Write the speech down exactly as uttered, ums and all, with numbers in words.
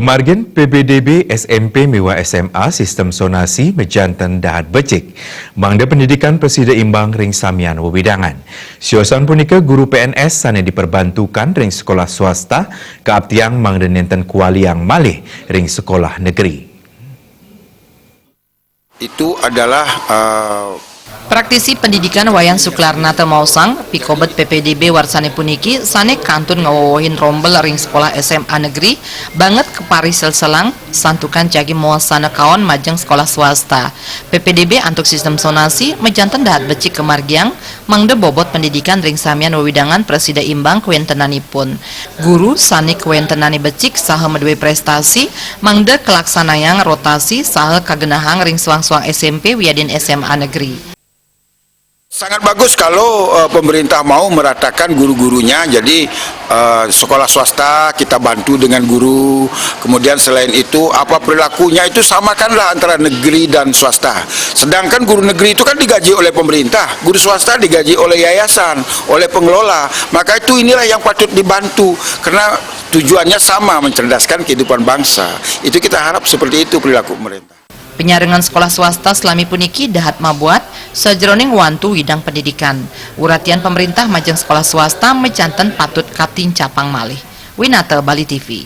Margin P P D B S M P miwah S M A sistem sonasi majanten dahat becik. Mangda pendidikan prasida imbang ring samian wewidangan. Siosan punika guru P N S sane diperbantukan ring sekolah swasta kaaptiang mangda nenten kualiang malih ring sekolah negeri. Itu adalah uh, Praktisi pendidikan Wayan Suklarnata maosang, pikobet P P D B warsane puniki sane kantun ngawowohin rombel ring sekolah S M A negeri banget kapariselselang, santukan jagi mawasana kaon majeng sekolah swasta. P P D B antuk sistem sonasi majanten dahat becik kamargiang, mangda bobot pendidikan ring samian wewidangan prasida imbang kawentenanipun. Guru sane kawentenane becik saha madue prestasi, mangda kalaksanayang rotasi saha kagenahang ring soang-soang S M P wiadin S M A negeri. Sangat bagus kalau uh, pemerintah mau meratakan guru-gurunya. Jadi uh, sekolah swasta kita bantu dengan guru. Kemudian selain itu apa perilakunya itu samakanlah antara negeri dan swasta. Sedangkan guru negeri itu kan digaji oleh pemerintah, guru swasta digaji oleh yayasan, oleh pengelola. Maka itu inilah yang patut dibantu karena tujuannya sama mencerdaskan kehidupan bangsa. Itu kita harap seperti itu perilaku pemerintah. Penyarengan sekolah swasta salami puniki dahat mabuat sajeroning wantu widang pendidikan. Uratian pemerintah majeng sekolah swasta majanten patut katincapang malih. Winata Bali T V.